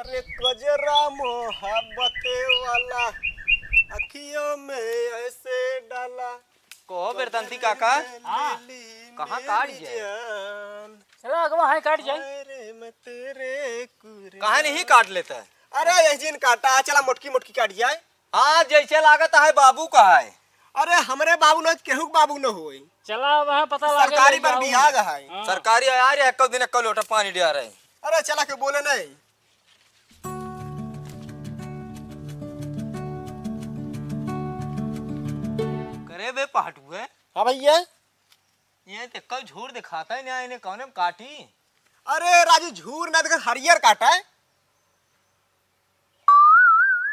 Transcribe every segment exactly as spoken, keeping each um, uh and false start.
अरे कजरा मोहब्बत वाला अखियों में ऐसे डाला। कहो बेरतंती काका, हाँ। कहाँ काट जाए? चला अगवा है काट जाए। अरे मैं तेरे कुरे कहाँ नहीं काट लेता है? अरे यही जिन काटा, चला मोटकी मोटकी काट जाए। हाँ, जैसे लागत है बाबू का है। अरे हमरे बाबू न, केहू के बाबू न होई। चला वहाँ पता लागे सरकारी ले पर जाऊँ। बिहाग है। हाँ। सरकारी है यार, एक दिन एक लोटा पानी दिया रहे। अरे चला के बोले नहीं। करे बे पहाटू है। हाँ भैया। ये तो कल झूर दिखाता है ना, इन्हें कौन में काटी? अरे राजू, झूर ना देखा, हरियर काटा है।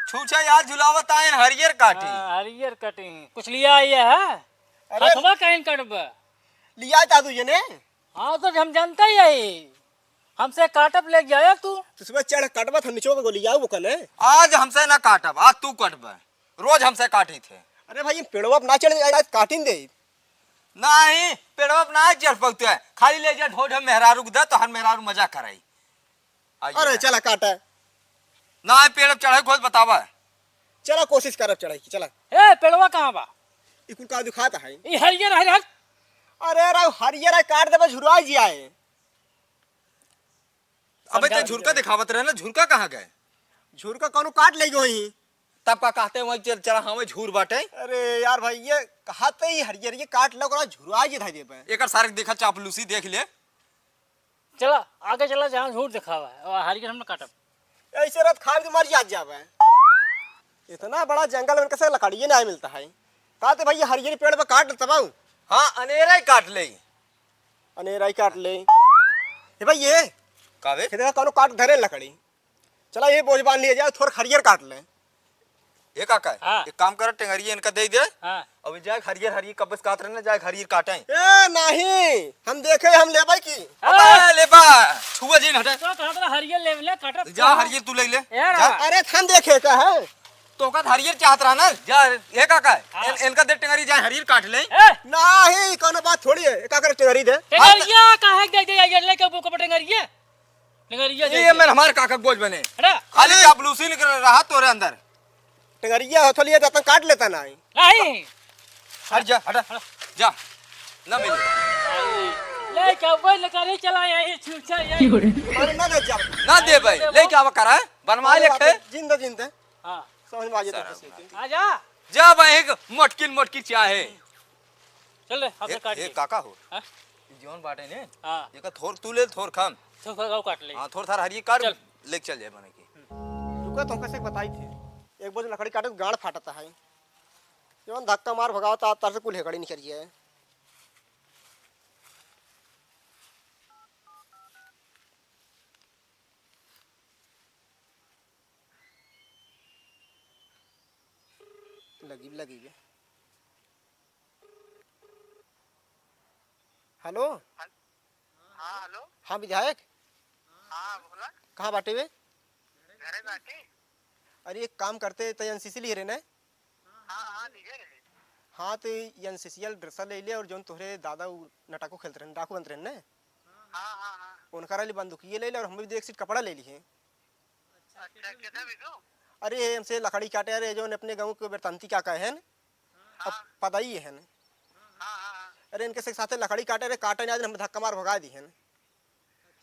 छूछा यार झुलावत आयन हरियर काटी। हाँ, हरियर काटी। कुछ लिया आइए है? अरे हथवा कहीं कटब। लिया था तू ये ने? हाँ, तो हम जानते ही है। हमसे काटब ले जाए तू। तू सुबह चढ़ काटबा था, निचवा को लिया वो कने। आज हमसे ना काटब, आज तू कटब। रोज हमसे काटी थे। अरे भाई, पेड़वा पे ना चढ़, आज काटिन दे। नहीं, पेड़वा पे ना चढ़ पौते है। खाली ले जा ढोढ मेहरारू के दे, तो हर मेहरारू मजा कराई। आइए। अरे चला काटा। ना पेड़ पे चढ़े, खुद बतावा। चला कोशिश करब चढ़े की, चला। ए, पेड़वा कहाँ बा? ई कुल का दुखात है? ई हरियर, हरियर। अरे रे, हरियर है, काट देबे, झुरवा जिया है। अबे ते झुरका दिखावत रहे ना, झुरका कहाँ गए? झुरका कौनो काट ले गई। तब का कहते वहीं चल, चला, हाँ, वहीं झूर बाटे। अरे यार भाई, ये कहा ते ही हरियर, ये काट लो, ओकरा झुरवा जे धाई देबे। एकर सारे देखा चापलूसी देख ले। चला, आगे चला, जहाँ झूर दिखावा है, और हरियर हम ना काटब। ऐसे रात खाए तो मर जात जावे। इतना बड़ा जंगल में कैसे लकड़िए ना मिलता है? का ते भाई, ये हरियर पेड़ पे काट तबाऊ। हाँ, अनेरा ही काट ले। अनेरा ही काट ले। हे भाई, ये का बे? खेत का कौनो काट धरे लकड़ी। चला, ये बोझ बांध लिया जाए, थोड़ा हरियर काट ले। ये काका है? हाँ। एक काम कर, टेंगरिया इनका दे दे। हाँ। अब जाए हरियर, हरियर कब्बस काट रहे ना, जाए हरियर काटे। ए, नहीं, हम देखे, हम लेबै की। हाँ। अबे, ले बा, छुआ जी न हटे। तो कहा था हरियर ले ले, काटत जा, कहाँ? हरियर तू ले ले। ए, जा। रहा। अरे, हम देखे का है? तो का हरियर चाहत रहा ना, जा, ये काका है? हाँ। इन-, इनका दे टेंगरी, जाए हरियर काट ले। ए! नहीं, कोनो बात थोड़ी है, का करे टेंगरी दे? टेंगरिया काहे दे दे, ये लेके बुक पर टेंगरिया? टेंगरिया ये दे दे। मैं हमारे काका बोझ बने। हटा। खाली अरे! चापलूसी निकल रहा तोरे अंदर। टेंगरिया हथौलिया दातन काट लेता ना है। नहीं। हट जा, हटा, जा। ना मिले। ले क्या वो लगा रे चला यही छुछा यही। अरे ना, ना जा। ना दे भाई, ले क्या वो करा है? बनवा ले खे। जिंदा, जिंदा। हाँ। समझ में आ जाता है। आ जा। जा भाई, एक मोटकिन मोटकी चाहे। चल रे, हाथ से ए, काट ए, के। काका हो। हाँ? ई जौन बाटे ने, हाँ। एकर थोर तू ले, थोर खाम। चल, थोर खाओ, काट ले। हाँ, थोर थार हरिये काट, चल। लेके चल जाए बने के। रुका, तुमका से एक बताई थी। एक बोझ लकड़ी काटे, गांड फाटता है। जौन धक्का मार भगावता, तार से कुल हेकड़ी निकल जाए। लगी, लगी बे। हेलो। हेल-, हाँ, हेलो। हाँ, विधायक। हाँ, बोला। कहाँ बाटे बे? घरे बाटे। अरे, एक काम करते, तो एनसीसी लिए रहे ना? हाँ, हाँ, लिए रहे। हाँ, तो एनसीसी वाला ड्रेस ले ले और जौन तोहरे दादा उ नटाको खेलते रहे, डाकू बनते रहे ना? हाँ, हाँ, हाँ। उनका वाली बंदूकिये ले ले और हम भी दो एक सीट कपड़ा ले लिए। अच्छा, कितना बिकू? अरे, हमसे लकड़ी काटे, अरे, जौन अपने गाँव के बरतंती काका है ना, हाँ। अब पदाई है ना। हाँ, हाँ, हाँ। अरे, इनके से साथे लकड़ी काटे, अरे, काटे नहीं, आज हम धक्का मार भगा दी है ना।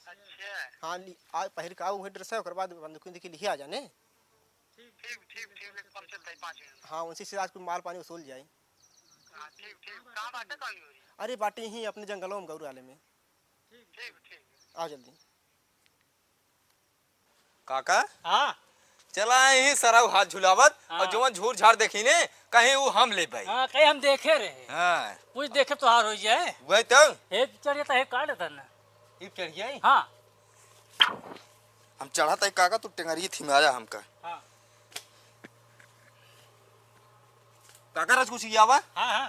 अच्छा। हाँ, ली, आज पहिर का उहे ड्रेस है, ओकर बाद बंदूक उंदूक लिहे आ जाने। ठीक, ठीक, ठीक, लेके पहुंचत है पाँच मिनट। हाँ, उनसे से आज कुल माल पानी वसूल जाए। हाँ, ठीक, ठीक। कहाँ बाटे कहीं हो रही? अरे, बाटे ही अपने जंगलों में, गौर वाले में। ठीक, ठीक। आ जल्दी। काका? हाँ। चला यही सरऊ हाथ झुलावत हाँ। और जवन झूर झाड़ देखी ने, कहीं वो हम ले पाई। हाँ, कहीं हम देखे रहे। हाँ। कुछ देखे तोहार हो जाए। वही तो। हे चढ़िया तो हे काट था ना। इब चढ़िया ही? हाँ। हम चढ़ा तई काका, तू टेंगरिया थिमाया हमका। हाँ। काका रस कुछ किया बा? हाँ, हाँ।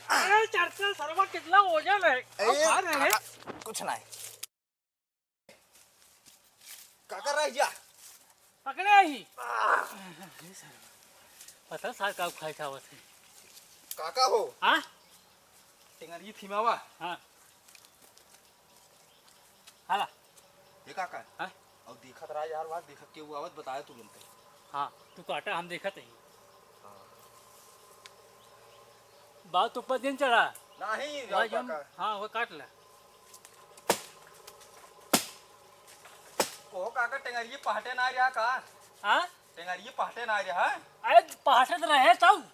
अरे, चढ़ते सरवा कितना वजन है? ए, अब खा रहे हैं। काका, कुछ नहीं। काका रह जा। पकड़े ही। पता सार का खाए खावत है। काका हो। हाँ? टेंगरिया थिमावा। हाँ। हाला। ये का का है? हाँ? और देखत रहा यार, बात देखत के हुआ आवत बताया तू बनते। हाँ, तू काटा, हम देखत ही। हाँ। बात ऊपर दिन चढ़ा। नहीं, वह जाओ जौन, काका। हाँ, वो काट ले। ओहो काका, टेंगरिये पहटे ना रहा का? हाँ? टेंगरिये पहटे ना रहा है? अरे, पहटे तो रहे तब।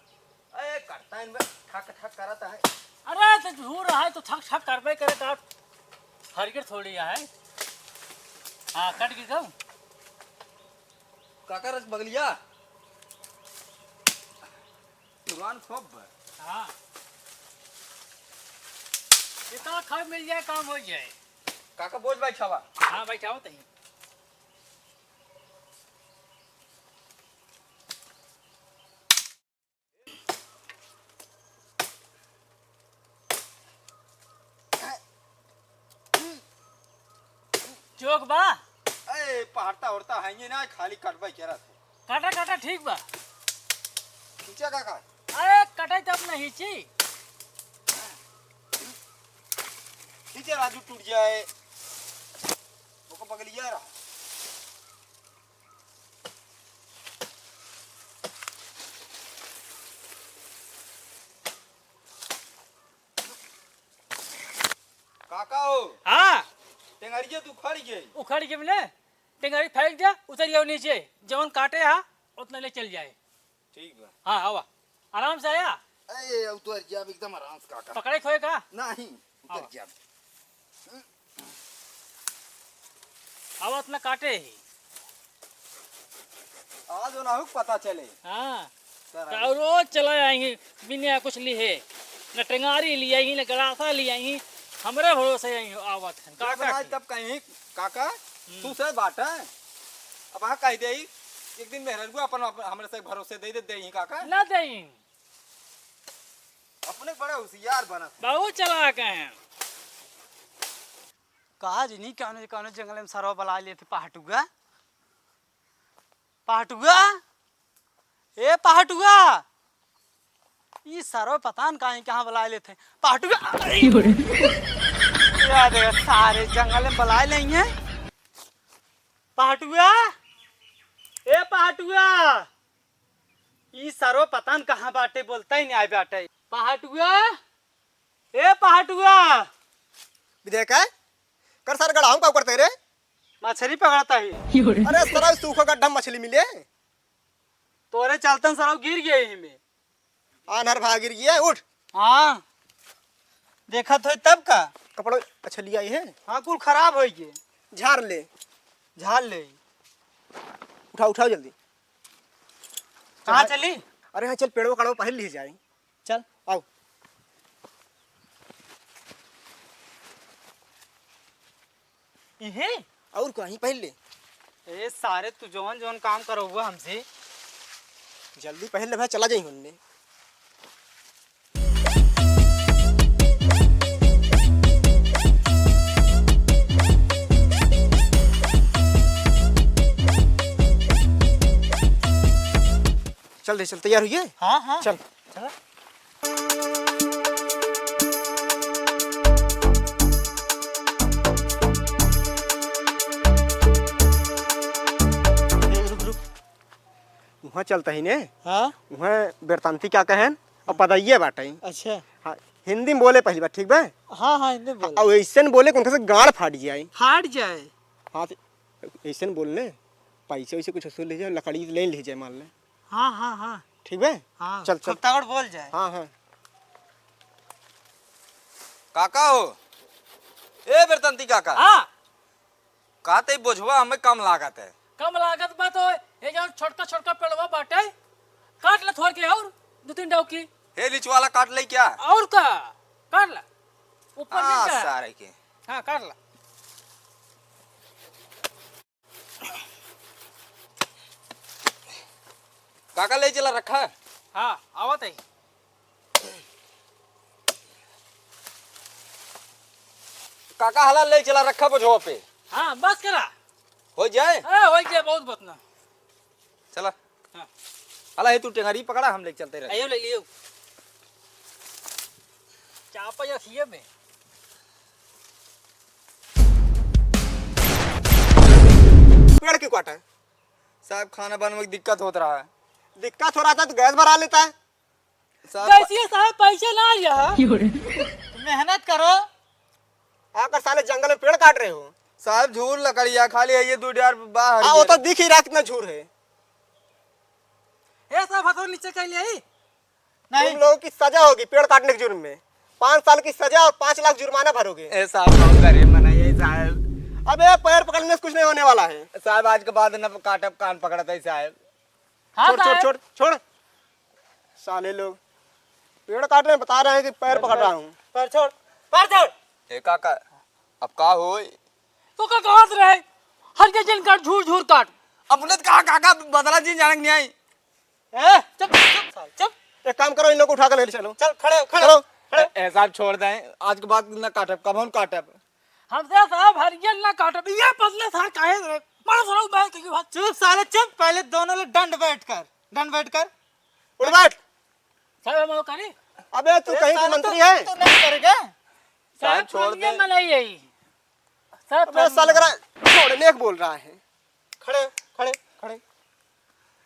अरे, करता है इनमें, ठक ठक करता है। अरे, तो झूठ रहा है तो ठक ठक करबे करे, का हरगिर थोड़ी है। हाँ, कट गई तब। काका रस बगलिया। दुकान खूब बा। हाँ। जितना खाए मिल जाए, काम हो जाए। काका बोझ बैठावा। हाँ, बैठावा तही। चोक बा? ए, पहाड़ता ओढ़ता है ये ना, खाली कटबे के रहते। काटा, काटा, ठीक बा। खींचा काका। अरे, कटाई तब नहीं ची। खींचा राजू, टूट जाए। ओको बगलिया रहा। काका हो। हाँ। टेंगरिया तो उखड़ गई। उखड़ गई ने? टेंगरी फेंक दे, उतर जाओ नीचे। जवन काटे हा, उतना ले चल जाए। ठीक बा। हाँ, आवा। आराम से आया। अरे, अब तो यार, एकदम आराम से काका। पकड़े खोए का? नहीं, उतर आवा। जा। आवा, उतना काटे ही। आज ना हो पता चले। हाँ। सर, तो रोज चला आएंगे, बिना कुछ लिए, न टेंगारी ले आई, न गड़ासा ले आई, हमरे भरोसे आई आवत हैं। जब काका ना की। तब कहीं, काका, हम्म। तू से बात है। अब हाँ कह दे, एक दिन मेहररुआ अपन, अपन हमरे से भरोसे दे दे, दे ही काका। ना दे ही। अपने बड़ा होशियार बना। बहुत चालाक हैं। कहा जी नहीं, कौनो, कौनो जंगल में सरवा बला लेते पहाटुआ। पहाटुआ, ए पहाटुआ, ई सरवा पता न कहाँ, कहाँ बला लेते हैं। पहाटुआ, या दे, सारे जंगल में बला लेंगे। पहाटुआ, ए पहाटुआ, ई सरवा पता न कहाँ बाटे, बोलता ही नहीं आए बाटे। पहाटुआ, ए पहाटुआ। विधायक है? कर सर गड़ाऊं का करते रे? मछली पकड़ता ही। अरे सर, सूखा गड्ढा में मछली मिले? तोरे चलतन सरवा गिर गए ही में। आन्हर भाग गिर गया, उठ। हाँ। देखत होई तब का? कपड़ा अच्छा लिया ही है? हाँ, कुल खराब होई गए। झाड़ ले। झाड़ ले। उठाओ, उठाओ जल्दी। कहाँ चल, चली? अरे हाँ, चल, पेड़वा कड़वा पहन ली जाए। चल। आओ। इहे? और कहीं पहन ले। ए सारे, तू जौन जौन काम करउबा हमसे। जल्दी पहन ले भाई, चला जाई होने। चल दे, चल, तैयार हुई है? हाँ, हाँ। चल। चला। ए, रुक, रुक। वहाँ चलता ही ने। हाँ? वहाँ बेरतांती क्या कहेन? और हाँ। पदाइये बाटे। अच्छा। हाँ, हिंदी में बोले पहली बार, ठीक बा? हाँ, हाँ, हिंदी में बोले। और ऐसे न बोले कि उनका से गाड़ फाट जाए। फाट जाए। हाँ, तो ऐसे न बोलने, पैसे वैसे कुछ वसूल ले जाए, लकड़ी ले ले जाए, मान ले। हाँ, हाँ, हाँ। ठीक बे? हाँ, चल, चल। खूब तगड़ बोल जाए। हाँ, हाँ। काका हो, ए बेरतंती काका। हाँ। कहते बोझवा हमें कम लागत है। कम लागत बा तो ये जौन छोटका छोटका पेड़वा बाटे, काट ले थोड़ के और दो तीन डौकी। हे लीच वाला काट ले क्या? और का? काट ला। ऊपर हाँ, नीचे। सारे के। हाँ, काट ला। काका ले चला रखा। हाँ, आवत है। काका हला ले चला रखा बोझवा पे। हाँ, बस करा। हो जाए? हाँ, हो जाए, बहुत बतना। चला। हाँ। हला, हे तू टेंगरी पकड़ा, हम लेके चलते रहे। आइयो, ले लियो। चापा या खिए में। पेड़ क्यों काटा है? साहब, खाना बनवे की दिक्कत होत रहा है। दिक्कत हो रहा था तो गैस भरा लेता है। साहब, गैसिया साहब, पैसे ना लिया है। मेहनत करो। आकर साले जंगल में पेड़ काट रहे हो। साहब, झूर लकड़िया खाली है, ये दो यार बाहर हाँ, वो तो दिख ही रहा कितना झूर है। ए साहब, हाथों नीचे कर लिया ही। नहीं। तुम लोगों की सजा होगी पेड़ काटने के जुर्म में, पाँच साल की सजा और पाँच लाख जुर्माना भरोगे। ए साहब, बहुत गरीब मन है ये साहब। अबे, पैर पकड़ने से कुछ नहीं होने वाला है। साहब, आज के बाद न काटब, कान पकड़त है साहब। हाँ छोड़, छोड़, साहब। छोड़, छोड़। साले लोग पेड़ काट रहे हैं, बता रहे हैं कि पैर पकड़ रहा हूँ। पैर छोड़, पैर छोड़। ए काका, अब का होई? तो का कहत रहे, हर के जन काट, झूर झूर काट। अपने तो कहा काका, बदला जी जानक नहीं आई। ए, चुप, चुप, साले, चुप। एक काम करो, इन लोग को उठा के ले चलो। चल, खड़े हो, खड़े हो, चलो। खड़े हो। ए, ए, साहब, छोड़ दें, आज के बाद ना काटब, कबहुँ ना काटब। हमसे साहब हरियन ना काटब, ये पतले सार काहे रे? मारो सरो मैं की बात। चुप साले, चुप, पहले दोनों लोग डंड बैठ कर, डंड बैठ कर। उठ बैठ। साहब, हम वो करी? अबे, तू ए, कहीं का साले, मंत्री तू, है? तू नहीं करेगा? साहब, छोड़ दे। मनाई यही। साहब, अबे, साले करा, छोड़, नेक बोल रहा है। खड़े, खड़े, खड़े।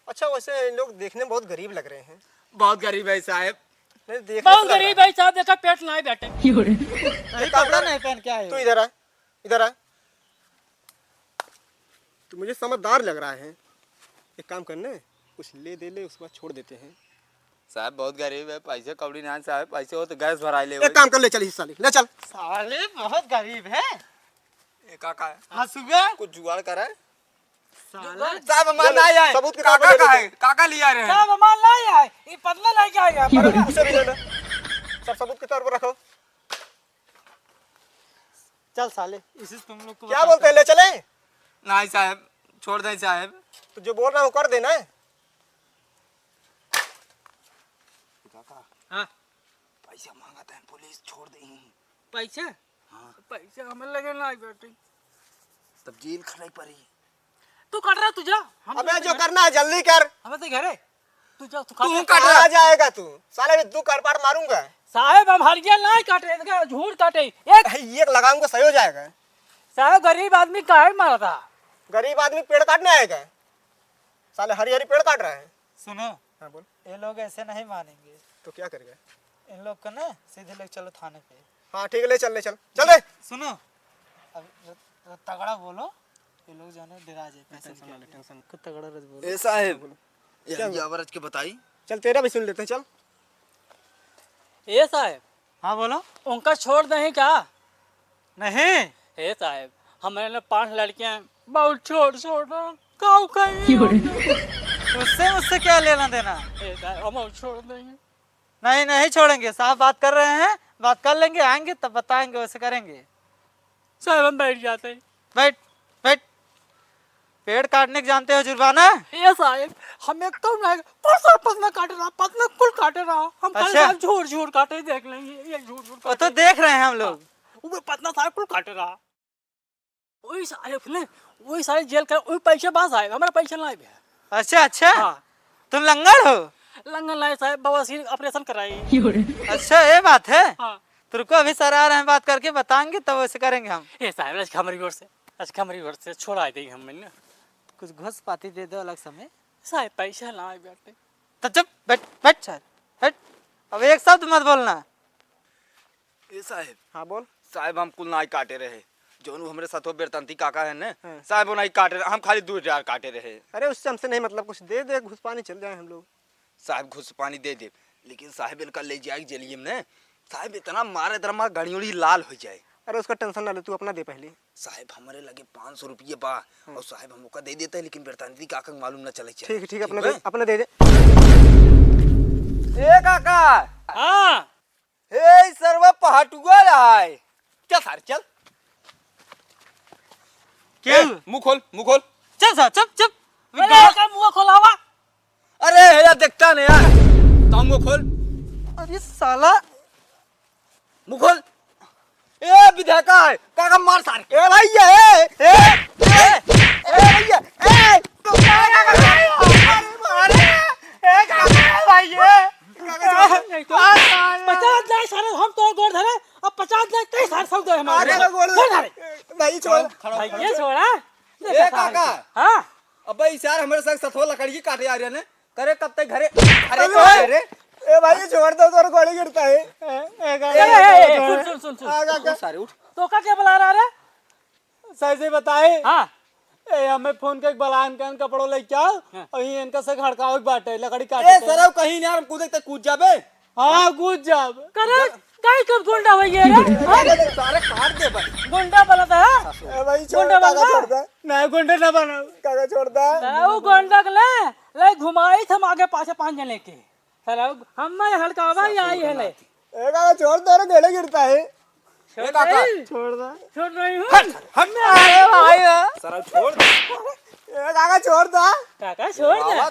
अच्छा, वैसे इन लोग देखने में बहुत गरीब लग रहे हैं। बहुत गरीब है साहब। नहीं, देखने बहुत से लग गरीब रहा है। है साहब, देखा पेट ना बैठे। नहीं, कपड़ा नहीं पहन के आए हो। तू इधर आ, इधर आ। तू मुझे समझदार लग रहा है। एक काम करने, कुछ ले दे ले, उसके बाद छोड़ देते हैं। साहब बहुत गरीब है, पैसे कौड़ी ना है साहब, पैसे हो तो गैस भराई ले एक भाई। काम कर, ले चल, हिस्सा ले, ले चल। साले बहुत गरीब है। ए काका, हंसुआ। कुछ जुगाड़ करा है? साला। साहब, हमार ले लो, ना आए। सबूत किताब काका ले का लेते है? हैं। काका लिया रहे हैं। साहब, हमार ना आए। ये पतला लेके आएगा। अरे, उसे भी ले लो। सब सबूत के तौर पर रखो। चल साले, इसी से तुम लोग को क्या बताता बोलते हैं, हूँ। ले चले? नहीं साहब, छोड़ दें साहब। तो जो बोल रहा हूँ, कर देना है। काका, हाँ। पैसा मांगत है, पुलिस छोड़ दे। पैसा? हाँ। पैसा हमें लगे ना बेटे। तब जेल खटाई पड़ी। तू काट रहा, तू जा। हम अबे, जो करना है, जल्दी कर। हमें तो घरे। तू जा, तू काट तू रहा। काट रहा। आ जाएगा तू। साले, अभी दू करपाट मारूंगा। साहेब, हम हरिया ना काटे, इनका झूठ काटे। एक एक लगाऊंगा, सही हो जाएगा। साहेब, गरीब आदमी काहे मारता? गरीब आदमी पेड़ काटने आएगा? साले, हरी हरी पेड़ काट रहा है। सुनो। हाँ, बोल। ये लोग ऐसे नहीं मानेंगे। तो क्या करेगा? इन लोग को ना सीधे लेके चलो थाने पे। हाँ, ठीक है, ले चल, ले चल, चल दे। सुनो, अब र-, र-, तगड़ा बोलो, ये लोग जाने डरा जाए, पैसे टेंशन निकाल ना ले, के। टेंशन। खुद तगड़ा रज बोलो। ए साहेब, बोलो। ये क्या हुआ? यावर रज के बताई। चल, तेरा भी सुन लेते हैं, चल। ए साहेब। हाँ, बोलो। उनका छोड़ दें क्या? नहीं। हे साहेब, हमरे ना पांच लड़कियां हैं, बहुत छोट छोट हैं, काऊ खाई। उससे, उससे क्या लेना देना? हे साहेब, हम छोड़ देंगे। नहीं, नहीं छोड़ेंगे, साहब बात कर रहे हैं, बात कर लेंगे, आएंगे तब बताएंगे, वैसे करेंगे। साहेब, हम बैठ जाते हैं। बैठ, बैठ। पेड़ काटने के जानते हो जुर्माना? ए साहेब, हम एक कम ना, परसों पतना काटे रहा, पतना कुल काटे रहा। हम कल अच्छा। साहब झूर झूर काटे देख लेंगे, ये झूर झूर वो तो काटे। देख रहे हैं हम लोग। हाँ, वो पतना साहब कुल काटे रहा। वही साहेब ने, वही सारे जेल का, वही पैसे बा साहेब, हमारा पैसा ना है भैया। अच्छा, अच्छा। हाँ। तुम लंगड़ हो? लंगड़ नहीं साहेब, बवासीर ऑपरेशन कराई। अच्छा, ये बात है? हाँ। तो रुको, अभी सर आ रहे हैं, बात करके बताएंगे, तब वैसे करेंगे हम। ए साहेब, आज हमारी ओर से, आज हमारी ओर से छोड़ा देंगे हम, मैंने। कुछ घूस पाती दे दो अलग समय। साहेब, पैसा ना है बेटे। तो चुप, बैठ, बैठ सर, बैठ। अब एक शब्द मत बोलना। ए साहेब। हाँ, बोल। साहेब, हम कुल नाई काटे रहे, जौन उ हमरे साथ वो बेरतंती काका है ने, हाँ। साहेब, वो नाई काटे रहे, हम खाली दो हजार काटे रहे। अरे, उससे हमसे नहीं मतलब, कुछ दे दे, घूस पानी चल जाए हम लोग। साहेब, घूस पानी दे दे, लेकिन साहेब, इनका ले जाए जेलिए में ने, साहेब, इतना मारे, इतना मार, गड़ी उड़ी लाल हो जाए। अरे, उसका टेंशन ना ले, तू अपना दे पहले। साहेब, हमरे लगे पाँच सौ रुपये बा, हाँ। और साहेब, हम ओका दे देते हैं, लेकिन बेरतंती काका के मालूम ना चले। ठीक, ठीक, अपना दे, अपना दे दे। ए काका। हाँ। हे, ई सरवा पहाटुआ रहा है। चल सारे, चल। क्या? ए, मुंह खोल, मुंह खोल। चल सारे, चुप, चुप। अरे, का मुंह खोलावा? अरे, हे यार, देखता नहीं यार। तो मुंह खोल। अरे साला। मुंह खोल। ए, विधायका है, काका मार सारे। ए भैया, ए, ए, ए, ए भैया, ए, तो क्या कर रहा है? अरे मारे, ए काका, भाई, ए। पचास लाख सारे हम तो गोड़ धरे, अब पचास लाख तेईस सारे सब दे हमारे। अरे, गोड़ धरे। भाई, छोड़। भाई, ये छोड़ा। ए काका। हाँ? अबे ई सार हमरे संग सथवा लकड़ी काटे आ रहे ने। करे कब तक घरे, घरे अरे कब भाई। रे? ए भाई, ये छोड़ दो, तोर गोली गिरता है। ए, ए, ए, ए, ए, सुन, सुन, सुन, सुन। आ, काका। उठ सारे, उठ। तो का क्या बुला रहा रे? सही से बताए। हाँ। ए, हमें फोन के बलान के कपड़ों लेके आओ। हाँ। और ये इनका से हड़कावे के बाटे, लकड़ी काटे ए, के। सरऊ कहीं ना, हम कूदे तक कूद जाबे। हाँ, कूद जाब। करे, काहे कब गुंडा हो गया रे? हाँ? अरे, सारे काट दे भाई। गुंडा बनता है? ए भाई, छोड़, गुंडा काका बनता? छोड़ दे। नहीं, गुंडा ना बनाओ। काका छोड़ दे। सरऊ गुंडा के ले, ले घुमाई थे हम आगे पाछे पाँच जने के। सरऊ, हम मैं हड़कावा ही आई है ले। ए काका, छोड़ दे रे, गले गिरता है। छोड़ ए काका। दे। छोड़ दे। छोड़ रही हूँ। हट, हट। अरे भाई, वाह। सरऊ छोड़ दे। ए काका, छोड़ दे। काका, छोड़ दे। बाबा,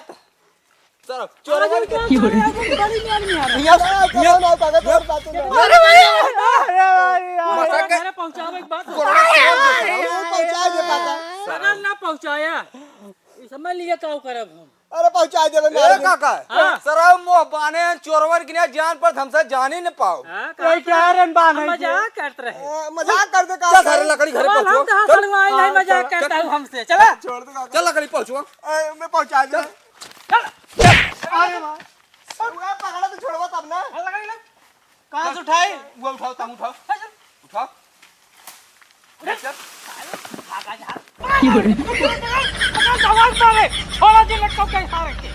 सरऊ, चोरवन के अरे, बड़ी में आदमी आ रहा है। हिया, हिया। ना, काका, छोड़ दे, तू ना। अरे भाई, अरे भाई, मसा के घरे पहुंचावे के बाद। कोरोना छोड़ दे, सरऊ। पहुंचा दे, काका। सरऊ ना पहुंचाया। इस समय लिए का करब हम? अरे पहुंचा देबे ए मार। काका, हाँ। सरऊ मोह बाने चोरवन की ना जान पर हमसे जान ही न पाओ। हाँ, ए, कहाँ क्या से? रन बान हम है मजाक करत रहे। ए, मजाक कर दे का चल, सारे भाई? लकड़ी घरे सवाल पहुंचो। हम कहाँ चल। सड़वाई नहीं, हाँ, मजाक चल। करता हूँ हमसे। चला। छोड़ दे काका। चल, लकड़ी पहुंचो। ए, मैं पहुंचा दे। चल। चल। अरे वाह। सरऊ पकड़ा तो छोड़वा तब ना। हाँ, लकड़ी ला। कहाँ से उठाई? वो उठाओ, तुम उठाओ। हाँ, चल। उठाओ। उठा। चल। भागा जा। की हो रे? पकड़, पकड़, आवाज मारे। छोड़ा जे लटकाओ कहीं सारे के।